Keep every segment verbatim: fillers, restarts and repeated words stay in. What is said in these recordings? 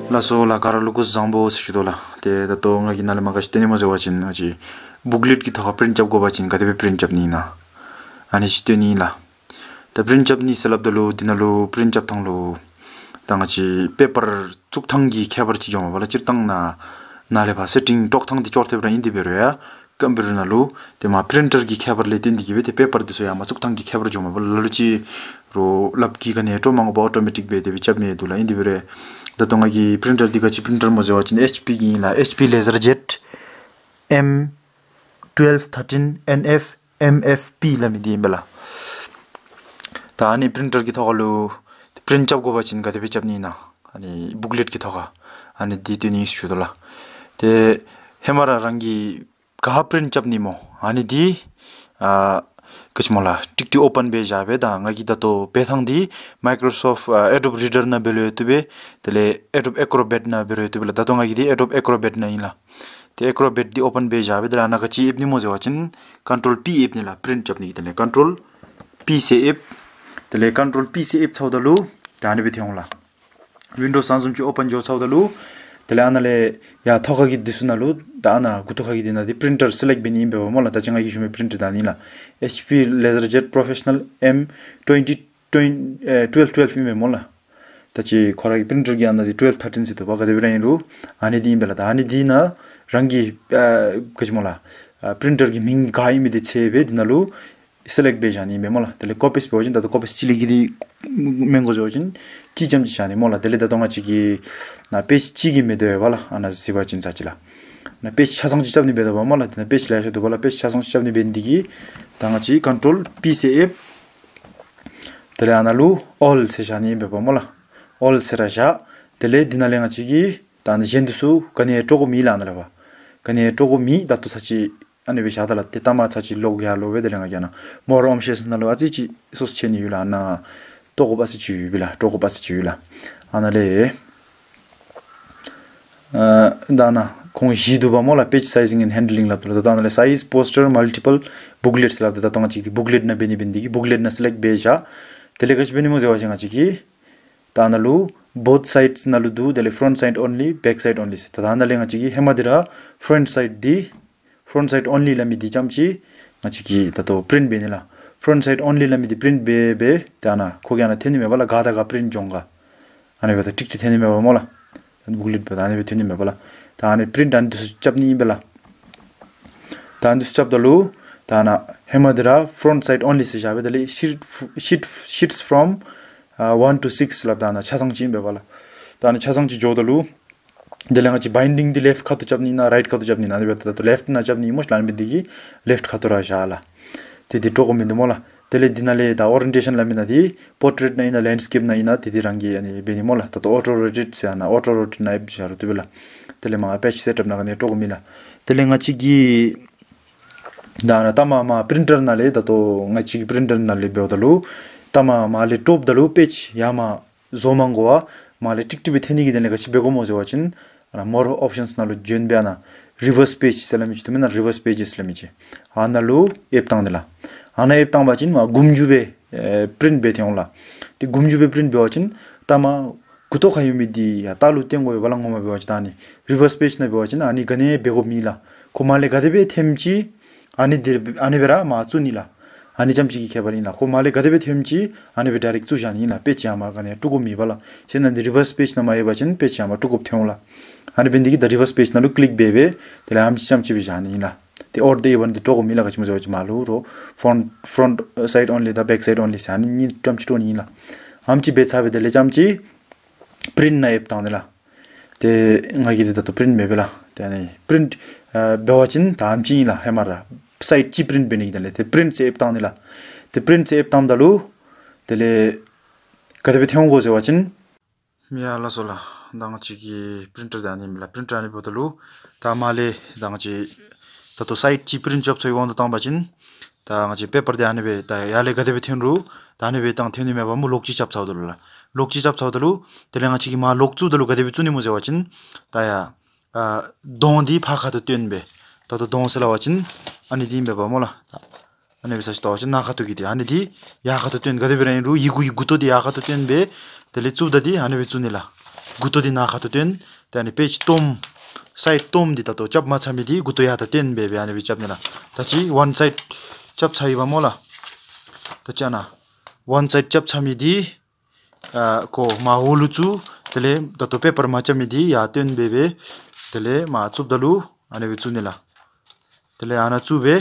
ལགས་སོ་ལགས། ག་ར་ལུ་སྐུ་གཟུགས་བཟང་པོ་ཟེར་ཞུ་དོ་ལགས། ཏེ་ད་ལྟོ་ང་གིས་ནཱ་ལས་མར་ག་ཅི་སྟོན་ནི་སྨོ་ཟེར་བ་ཅིན་ང་བཅས་བུཀ་ལེཊ་ཀྱི་ཐོག་ཁར་པིརིནཊ་རྐྱབ་དགོ་པ་ཅིན་ག་དེ་སྦེ་པིརིནཊ་རྐྱབ་ནི་ཨིན་ན་ཨ་ནི་ཅིག་སྟོན་ནི་ཨིན་ལགས། ད་པིརིནཊ་རྐྱབ་ནི་ཟེར་སླབ་ད་ལུ་འདི་ནང་ལུ་པིརིནཊ་རྐྱབ་ཐངས་ལུ་ད་ང་བཅས་པེ་པར་བཙུགས་ཐངས་ཀྱི་ཁྱད་པར་ཅིག་འགྱོཝ་མས་པ་ལགས། སྤྱིར་བཏང་ནཱ་ནཱ་ལས་ཕར་སེ་ཊིང་དཀྲོག་ཐངས་འདི་ཅོག་འཐདཔ་ར་ཨིན། དེ་འབད་རུང་ཡང་སྐམ་པའི་རུ་ནང་ལུ་ཏེ་མར་པིརིན་ཊར་གྱི་ཁྱད་པར་ལས་བརྟེན་ཏེ་གིས་སྦེ་ཏེ་པེ་པར་འདི་ཚུ་ཡར་མར་བཙུགས་ཐངས་ཀྱི་ཁྱད་པར་འགྱོཝ་མས་པ་ལགས། ལ་ལུ་ཅིག་རོགས་ལགཔ་གིས་ག་ནི་དཀྲོག་མ་དགོ་པར་ཨོ་ཊོ་མེ་ཊིཀ་སྦེ་དེ་སྦེ་རྐྱབ་མི་འདུག་ལགས། ཨིན་དེ་འབད་རུང་ད་ལྟོ་ང་གི་པིརིན་ཊར་འདི་ག་ཅི་པིརིན་ཊར་སྨོ་ཟེར་བ་ཅིན་ཨེཆ་པི་གི་ཨིན་ལགས། ཨེཆ་པི་ལེ་ཟར་ཇེཊ་ཨེམ་ཊུ་ཝེལབ་ཐར་ཊིན་ཨེན་ཨེཕ་ཨེམ་ཨེཕ་པི་སླབ་མི་འདི་ཨིན་པས་ལགས། ད་ཨ་ནི་པིརིན་ཊར་གྱི་ཐོག་ཁ་ལུ་པིརིནཊ་རྐྱབ་དགོ་པ་ཅིན་ག་དེ་སྦེ་རྐྱབ་ནི་ཨིན་ན་ཨ་ནི་བུཀ་ལེཊ་ཀྱི་ཐོག་ཁར་ཨ་ནི་འདི་སྟོན་ནི་ཨིན་ཟེར་ཞུ་དོ་ལགས། ཏེ་ཧེ་མ་ར་རང་གིས་ག་པིརིནཊ་རྐྱབ་ནི་སྨོ་ཨ་ནི་འདི་ཨ་ག་ཅི་སྨོ་ལགས་ཀྲིག་ཀྲི་ཨོ་པཱན་འབད་བཞག་སྦེ་ད་ང་གིས་ད་ལྟོ་འབད་ཐངས་འདི་མའི་ཀྲོ་སོཕཊ་ཨ་ཨེ་ཌོབ་རི་ཌར་ནང་འབད་རུང་ཡང་བཏུབ་པས། དེ་ལས་ཨེ་ཌོབ་ཨེ་ཀྲོ་བེཊ་ནང་འབད་རུང་ཡང་བཏུབ་པས་ལགས། ད་ལྟོ་ང་གི་འདི་ཨེ་ཌོབ་ཨེ་ཀྲོ་བེཊ་ནང་ཨིན་ལགས། ཏེ་ཨེ་ཀྲོ་བེཊ་འདི་ཨོ་པཱན་འབད་བཞག་སྦེ་དེ་ལས་ཨ་ནཱ་ག་ཅི་ཨེབ་ནི་སྨོ་ཟེར་བ་ཅིན་ཀོན་ཊོལ་པི་ཨེབ་ནི་ལགས། པིརིནཊ་རྐྱབ་ནི་གི་དེ་ལས་ཀོན་ཊོལ་པི་ཟེར་ཨེབ། དེ་ལས་ཀོན་ཊོལ་པི་ཟེར་ཨེབ་ཚརཝ་ད་ལུ་ད་ཨ་ནི་སྦེ་ཐོན་འོང་ལགས། ཝིན་ཌོསི་ཨ་ནི་བཟུམ་ཅིག་ཨོ་པཱན་འགྱོ་ཚརཝ་ད་ལུ་དེ་ལས་ཨ་ནཱ་ལས་ཡར་ཐོག་ཁ་གི་འདི་ཚུ་ནང་ལུ་ད་ཨ་ནཱ་མགུ་ཏོ་ཁ་གི་འདི་ནང་འདི་པིརིན་ཊར་སི་ལེཀཊ་འབད་ནི་ཨིན་པས་པ་སྨོ་ལགས། ད་ཅི་ང་གིས་ཞུ་མི་པིརིན་ཊར་ད་ཨ་ནི་ལགས། ཨེཆ་པི་ལེ་ཟར་ཇེཊ་པོརོ་ཕེ་ཤ་ནཱལ་ཨེམ་ཊུ་ཝེན་ཊི་ཊུ་ཝེན་ཨེ་ཊུ་ཝེལབ་ཊུ་ཝེལྦ་ཨིན་པས་སྨོ་ལགས། ད་ཅི་ཁོ་ར་གི་པིརིན་ཊར་གྱི་ཨ་ནཱ་འདི་ཊུ་ཝེལྦ་ཐར་ཊིན་ཟེར་འདུག་པ། ག་དེ་སྦེ་ར་ཨིན་རུང་ཨ་ནི་འདི་ཨིན་པས་ལགས། ད་ཨ་ནི་འདི་ནང་རང་གི་ཨ་ག་ཅི་སྨོ་ལགས་ཨ་པིརིན་ཊར་གྱི་མིང་ག་ཨིན་མི་འདི་འཚོལ་སྦེ་འདི་ནང་ལུ་སི་ལེཀཊ་འབད་བཞག་ནི་ཨིན་པས་སྨོ་ལགས། དེ་ལས་ཀོ་པིསི་འབད་བ་ཅིན་ད་ལྟོ་ཀོ་པིསི་གཅིག་ལས་བརྒལ་ཏེ་མེན་དགོ་ཟེར་བ་ཅིན་གཅིག་རྐྱངམ་ཅིག་བཞག་ནི་སྨོ་ལགས། དེ་ལས་ད་ལྟོ་ང་བཅས་ཀྱི་ནཱ་པེཇ་གཅིག་གི་མེན་འདུག་པ་ལགས། ཨ་ནཱ་གཟིགས་པ་ཅིན་ཚར་གཅིག་ལགས། ནཱ་པེཇ་ཆ་ཚང་ཅིག་རྐྱབ་ནི་འབད་དོ་པ་སྨོ་ལགས། དེ་ནཱ་པེཇ་ལེ་ཤ་འདུག་པ་ལགས། པེཇ་ཆ་ཚང་ཅིག་རྐྱབ་ནི་འབད་ནི་འདི་གིས་ད་ང་བཅས་ཀོན་ཊོལ་པི་ཟེར་ཨེབ། དེ་ལས་ཨ་ནཱ་ལུ་ཨོལ་ཟེར་བཞག་ནི་ཨིན་པས་པ་སྨོ་ལགས། ཨོལ་ཟེར་ར་བཞག། དེ་ལས་འདི་ནང་ལས་ང་བཅས་ཀྱིས་ད་ཨ་ནི་གཞན་འདི་ཚུ་ག་ནི་ཡང་དཀྲོག་དགོཔ་མེད་ལགས། ཨ་ནཱ་ལས་ཕར་ག་ནི་ཡང་དཀྲོག་དགོཔ་མེད། ད་ལྟོ་ཚར་གཅིག་ཨ་ནི་སྦེ་བཞག་ད་ལགས། ཏེ་ལྟ་མ་ཚར་གཅིག་ལོག་ཡར་ལོག་སྦེ་དེ་ལས་ང་གིས་ཨ་ནཱ་མོར་ཨོབ་ཤཱནསི་ནང་ལུ་ཨ་ཙི་ཅིག་སོ་སོ་ཆེ་ནི་ཡོད་ལགས། ཨ་ནཱ་དཀྲོག་དགོཔ་ཨ་ཙི་ཅིག་ཡོད་པས་ལགས། དཀྲོག་དགོཔ་ཨ་ཙི་ཅིག་ཡོད་ལགས། ཨ་ནཱ་ལས་ཨ་ད་ཨ་ནཱ་ཁོང་བཞི་འདུག་པ་སྨོ་ལགས། པེཇ་སའི་ཛིང་ཨེནཌ་ཧེན་ཌི་ལིང་སླབ་ད་ལུ། ད་ད་ཨ་ནཱ་ལས་སའིཛ་པོསི་ཊར་མལ་ཊི་པཱལ་བུཀ་ལེཊ་ཟེར་སླབ་ད། ད་ལྟོ་ང་བཅས་ཀྱིས་བུཀ་ལེཊ་ནང་འབད་ནི་འབད་ནི་འདི་གིས་བུཀ་ལེཊ་ནང་སི་ལེཀཊ་འབད་བཞག། དེ་ལས་ག་ཅི་འབད་ནི་སྨོ་ཟེར་བ་ཅིན་ང་བཅས་ཀྱིས་ད་ཨ་ནཱ་ལུ་བོཐ་སའིཌསི་ནང་ལུ་འདུག། དེ་ལས་ཕོརོནཊ་སའིཌ་ཨོན་ལི་བེཀ་སའིཌ་ཨོན་ལི་ཟེར། ད་ད་ཨ་ནཱ་ལས་ང་བཅས་ཀྱིས་ཧེ་མ་འདི་ར་ཕོརོནཊ་སའིཌ་འདི་ཕོརོནཊ་སའིཌ་ཨོན་ལི་སླབ་མི་འདི་རྐྱངམ་ཅིག་ང་བཅས་ཀྱིས་ད་ལྟོ་པིརིནཊ་འབད་ནི་ལགས། ཕོརོནཊ་སའིཌ་ཨོན་ལི་སླབ་མི་འདི་པིརིནཊ་འབད་འབད་ད་ཨ་ནཱ་ཁོ་གིས་ཨ་ནཱ་འཐོན་ནི་མས་པ་ལགས། ག་དང་ག་པིརིནཊ་འགྱོ་ག་ཨ་ནི་སྦེ་ད་ཀྲིག་ཀྲི་འཐོན་ནི་མས་པ་སྨོ་ལགས། ད་བུཀ་ལེཊ་སྦེ་ད་ཨ་ནི་སྦེ་འཐོན་ནི་མས་པ་ལགས། ད་ཨ་ནི་པིརིནཊ་ཨ་ནི་འདི་ཚུ་རྐྱབ་ནི་ཨིན་པས་ལགས། ད་ཨ་ནི་འདི་ཚུ་རྐྱབ་ད་ལུ་ད་ཨ་ནཱ་ཧེ་མ་འདི་ར་ཕོརོནཊ་སའིཌ་ཨོན་ལི་ཟེར་བཞག་སྦེ་དེ་ལས་ཤིཊ་ཤིཊ་ཤིཊསི་ཕོརོམ་ཨ་ཝན་ཊུ་སིཀསི་སླབ་ད་ཨ་ནཱ་ཆ་ཚང་ཅིག་ཨིན་པས་པ་ལགས། ད་ཨ་ནི་ཆ་ཚང་ཅིག་འགྱོཝ་ད་ལུ་དེ་ལས་ང་བཅས་བའིན་ཌིང་འདི་ལེཕཊ་ཁ་ཐུག་རྐྱབ་ནི་ཨིན་ན་རའིཊ་ཁ་ཐུག་རྐྱབ་ནི་ཨིན་ན། ཨ་ནི་སྦེ་ད་ལྟོ་ལེཕཊ་ནང་རྐྱབ་ནི་སྨོ་ལགས། ཨ་ནི་འབད་ནི་འདི་གིས་ལེཕཊ་ཁ་ཐུག་ར་བཞག་ལགས། ཏེ་འདི་དཀྲོག་དགོཔ་མིན་འདུག་སྨོ་ལགས། དེ་ལས་འདི་ནང་ལས་ད་ཨོ་རི་ཡེན་ཊེ་ཤཱན་སླབ་མི་ནང་འདི་པོར་ཊྲེཊ་ནང་ཨིན་ན་ལེནཌ་སི་ཀེཔ་ནང་ཨིན་ན་ཏེ་འདི་རང་གིས་ཨ་ནི་འབད་ནི་སྨོ་ལགས། ད་ལྟོ་ཨོ་ཊོ་རོ་ཊེཊ་ཟེར་ཨ་ནཱ་ཨོ་ཊོ་རོ་ཊེཊ་ནང་ཨེབ་བཞག་རུང་བཏུབ་པས་ལགས། དེ་ལས་མར་པེཇ་སེཊ་ཨཔ་ནང་ག་ནི་དཀྲོག་དགོཔ་མེད་ལགས། དེ་ལས་ང་བཅས་ཀྱིས་ད་ཨ་ནཱ་ལྟ་མ་མར་པིརིན་ཊར་ནང་ལས་ད་ལྟོ་ང་བཅས་ཀྱི་པིརིན་ཊར་ནང་ལས་འབདཝ་ད་ལུ་ལྟ་མ་མར་ལས་དཀྲོགཔ་ད་ལུ་པེཇ་ཡར་མར་བཟོ་མ་དགོ་པར་མར་ལས་ཀྲིག་ཀྲི་སྦེ་འཐོན་ནི་གི་དོན་ལས་ག་ཅི་འབད་དགོཔ་སྨོ་ཟེར་བ་ཅིན་ཨ་ནཱ་མོར་ཨོཔ་ཤཱནསི་ནང་ལུ་བྱོན་སྦེ་ཨ་ནཱ་རི་བརསི་པེཇ་ཟེར་སླབ་མི་ཅིག་འདུག་མེན་ན། རི་བརསི་པེཇེསི་ཟེར་སླབ་མི་ཅིག་ཨ་ནཱ་ལུ་ཨེབ་བཏང་ནི་ལགས། ཨ་ནཱ་ཨེབ་བཏང་པ་ཅིན་མར་གུམ་རྒྱུ་སྦེ་ཨེ་པིརིནཊ་འབད་འཐོན་འོང་ལགས། ཏེ་གུམ་རྒྱུ་སྦེ་པིརིནཊ་འབད་བ་ཅིན་ལྟ་མ་མགུ་ཏོ་ཁར་ཡོད་མི་འདི་ཡར་ལྟག་ལུ་བཏོན་དགོ་པས་པ་ལགས། ངོ་མ་འབད་བ་ཅིན་ད་ཨ་ནི་རི་བརསི་པེཇ་ནང་འབད་བ་ཅིན་ཨ་ནི་ག་ནི་འབད་དགོཔ་མེད་ལགས། ཁོ་མར་ལས་ག་དེ་སྦེ་འཐོནམ་ཅིག་ཨ་ནི་འདི་ཨ་ནི་སྦེ་ར་མར་བཙུགས་ནི་ལགས། ཨ་ནི་རྐྱངམ་ཅིག་གི་ཁྱད་པར་ཨིན་ལགས། ཁོ་མར་ལས་ག་དེ་སྦེ་འཐོནམ་ཅིག་ཨ་ནི་སྦེ་ཌའི་རེཀཊ་བཙུགས་བཞག་ནི་ཨིན་ལགས། པེཇ་ཡར་མར་ག་ནི་ཡང་དཀྲུག་དགོཔ་མེད་པ་ལགས། ཟེར་ན་འདི་རི་བརསི་པེཇ་ནང་མར་ཡོད་པ་ཅིན་པེཇ་ཡར་མར་དཀྲུག་དགོཔ་འཐོན་འོང་ལགས། ཨ་ནི་འབད་ནི་འདི་གིས་ད་རི་བརསི་པེཇ་ནང་ལུ་ཀི་ལིཀ་འབད་སྦེ་དེ་ལས་ཨ་ནེམ་ཅིག་རྐྱངམ་ཅིག་སྦེ་བཞག་ནི་ཨིན་ལགས། ཏེ་ཨོར་ཌར་ཨི་བཱན་འདི་དཀྲོག་དགོཔ་མེད་ལགས། ག་ཅི་སྨོ་ཟེར་བ་ཅིན་མར་ལུ་རོགས་ཕོརོནཊ་ཕོརོནཊ་སའིཌ་ཨོན་ལི་དང་བེཀ་སའིཌ་ཨོན་ལི་ཟེར་ཨ་ནི་གཉིས་རྐྱངམ་ཅིག་དཀྲོག་ནི་ཨིན་ལགས། ཨ་ནེམ་ཅིག་འབད་ཚར་སྦེ་དེ་ལས་རྐྱངམ་ཅིག་པིརིནཊ་ནང་ཨེབ་བཏང་ནི་ལགས། ཏེ་ང་གིས་འདི་ད་ལྟོ་པིརིནཊ་མེད་པས་ལགས། ཏེ་ཨ་ནི་པིརིནཊ་ཨ་འབད་བ་ཅིན་ད་ཨ་ནེམ་ཅིག་ཨིན་ལགས། ཧེ་མ་ར་སའིཌ་གཅིག་པིརིནཊ་འབད་ནི་གི་དོན་ལས་ཏེ་པིརིནཊ་ཟེར་ཨེབ་བཏང་ནི་ལགས། ཏེ་པིརིནཊ་ཟེར་ཨེབ་བཏངམ་ད་ལུ་དེ་ལས་ག་དེ་སྦེ་འཐོན་འོང་གོ་ཟེར་བ་ཅིན། ཡ་ལགས་སོ་ལགས། ད་ང་བཅས་ཀྱི་པིརིན་ཊར་འདི་ཨ་ནི་ཨིན་ལགས། པིརིན་ཊར་ཨ་ནི་འབདཝ་ད་ལུ་ད་མར་ལས་ད་ང་བཅས་ད་ལྟོ་སའིཌ་གཅིག་པིརིནཊ་རྐྱབ་ཚར་བའི་དབང་དུ་བཏང་པ་ཅིན་ད་ང་བཅས་པེ་པར་འདི་ཨ་ནི་སྦེ་ད་ཡར་ལས་ག་དེ་སྦེ་འཐོན་རུང་ད་ཨ་ནི་སྦེ་བཏང་འཐོན་ནི་མས་པ་སྨོ། ལོག་ཅིག་རྐྱབ་ཚརཝ་ད་ལུ་ལགས། ལོག་ཅིག་རྐྱབ་ཚརཝ་ད་ལུ་དེ་ལས་ང་བཅས་ཀྱིས་མར་ལོག་བཙུགསཔ་ད་ལུ་ག་དེ་སྦེ་བཙུགས་ནི་སྨོ་ཟེར་བ་ཅིན་ད་ཡར་ཨ་གདོང་འདི་ཕར་ཁ་ཐུག་བཏོན་སྦེ། ད་ལྟོ་གདོང་ཟེར་སླབ་པ་ཅིན་ཨ་ནི་འདི་ཨིན་པས་པ་སྨོ་ལགས། ཨ་ནི་སྦེ་ས་ཅིག་བལྟ་བ་ཅིན་ནཱ་ཁ་ཐུག་གི་འདི་ཨ་ནི་འདི་ཡར་ཁ་ཐུག་བཏོན། ག་དེ་སྦེ་ར་ཨིན་རུང་ཡི་གུ་གི་མགུ་ཏོ་འདི་ཡར་ཁ་ཐུག་བཏོན་སྦེ་དེ་ལས་བཙུགསཔ་ད་འདི་ཨ་ནི་སྦེ་བཙུགས་ནི་ལགས། མགུ་ཏོ་འདི་ནཱ་ཁ་ཐུག་སྟོན། ཏེ་ཨ་ནི་པེཇ་སྟོངམ་སའིཌ་སྟོངམ་འདི་ད་ལྟོ་རྐྱབ་མ་ཚར་མི་འདི་མགུ་ཏོ་ཡར་ད་སྟོན་སྦེ་སྦེ་ཨ་ནི་སྦེ་རྐྱབ་ནི་ལགས། ད་ཅི་ཝན་སའིཌ་རྐྱབ་ཚར་ཡི་པ་སྨོ་ལགས། ད་ཅི་ཨ་ནཱ་ཝན་སའིཌ་རྐྱབ་ཚར་མི་འདི་ཨ་ཁོ་མར་འོག་ལུ་བཙུགས། དེ་ལས་ད་ལྟོ་པེ་པར་མར་རྐྱབ་མི་འདི་ཡར་སྟོན་སྦེ་སྦེ་དེ་ལས་མར་བཙུགསཔ་ད་ལུ་ཨ་ནི་སྦེ་བཙུགས་ནི་ལགས། དེ་ལས་ཨ་ནཱ་བཙུགས་སྦེ་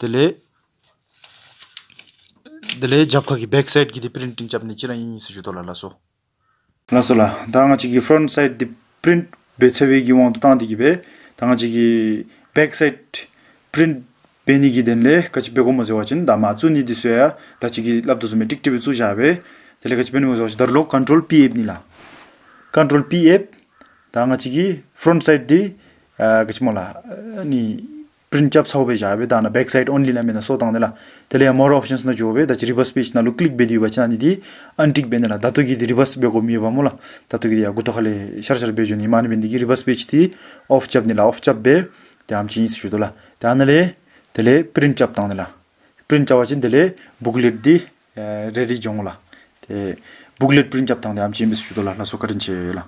དེ་ལས་དེ་ལས་རྒྱབ་ཁ་གི་བེཀ་སའིཌ་གི་འདི་པིརིནཊིང་རྐྱབ་ནི་ཅིག་ར་ཨིན་ཟེར་ཞུ་དོ་ལགས། ལགས་སོ། ལགས་སོ་ལགས། ད་ང་བཅས་ཀྱིས་ཕྲོནཊ་སའིཌ་འདི་པིརིནཊ་འབད་ཚར་བའི་གི་དབང་དུ་བཏང་སྟེ་གི་སྦེ་ད་ང་བཅས་ཀྱིས་བེཀ་སའིཌ་པིརིནཊ་འབད་ནི་གི་དོན་ལས་ག་ཅི་འབད་དགོཔ་སྨོ་ཟེར་བ་ཅིན་ད་མར་བཙུགས་ནི་འདི་ཚུ་ཡང་ད་ཅི་གི་སླབ་དོ་བཟུམ་སྦེ་ཀྲིག་ཀྲི་སྦེ་བཙུགས་བཞག་སྦེ་དེ་ལས་ག་ཅི་འབད་ནི་སྨོ་ཟེར་བ་ཅིན་ད་རུང་ལོག་ཀོན་ཊོལ་པི་ཨེབ་ནི་ལགས། ཀོན་ཊོལ་པི་ཨེབ། ད་ང་བཅས་ཀྱི་ཕྲོནཊ་སའིཌ་འདི་ཨ་ག་ཅི་སྨོ་ལགས་ནི་པིརིནཊ་རྐྱབ་ཚརཝ་སྦེ་བཞག་སྦེ་ད་ནཱ་བེཀ་སའིཌ་ཨོན་ལི་སླབ་མི་ནང་སོར་བཏང་ནི་ལགས། དེ་ལས་ཡར་མོར་ཨོཔ་ཤཱནསི་ནང་འགྱོ་སྦེ་ད་ཅི་རི་བརསི་པེཇ་ནང་ལུ་ཀི་ལིཀ་འབད་དེ་ཡོད་པ་ཅིན་ཨ་ནི་འདི་ཨན་ཊིཀ་འབད་ནི་ལགས། ད་ལྟོ་གི་འདི་རི་བརསི་འབད་དགོཔ་མེད་པ་སྨོ་ལགས། ད་ལྟོ་གི་འདི་ཡར་མགུ་ཏོ་ཁ་ལས་ཤར་ཤར་འབད་འགྱོ་ནི་མ་ནི་འབད་ནི་འདི་གིས་རི་བརསི་པེཇ་འདི་ཨོཕ་རྐྱབ་ནི་ལགས། ཨོཕ་རྐྱབ་སྦེ་ཏེ་ཨ་ནེམ་ཅིག་ཨིན་ཟེར་ཞུ་དོ་ལགས། ཏེ་ཨ་ནཱ་ལས་དེ་ལས་པིརིནཊ་རྐྱབ་བཏང་ནི་ལགས། པིརིནཊ་རྐྱབ་པ་ཅིན་དེ་ལས་བུཀ་ལེཊ་འདི་ཨེ་རེ་ཌི་འགྱོ་འོང་ལགས། ཏེ་བུཀ་ལེཊ་པིརིནཊ་རྐྱབ་བཏང་སྟེ་ཨ་ནེམ་ཅིག་ཨིན་པས་ཟེར་ཞུ་དོ་ལགས། ལགས་སོ་བཀའ་དྲིན་ཆེ་ལགས།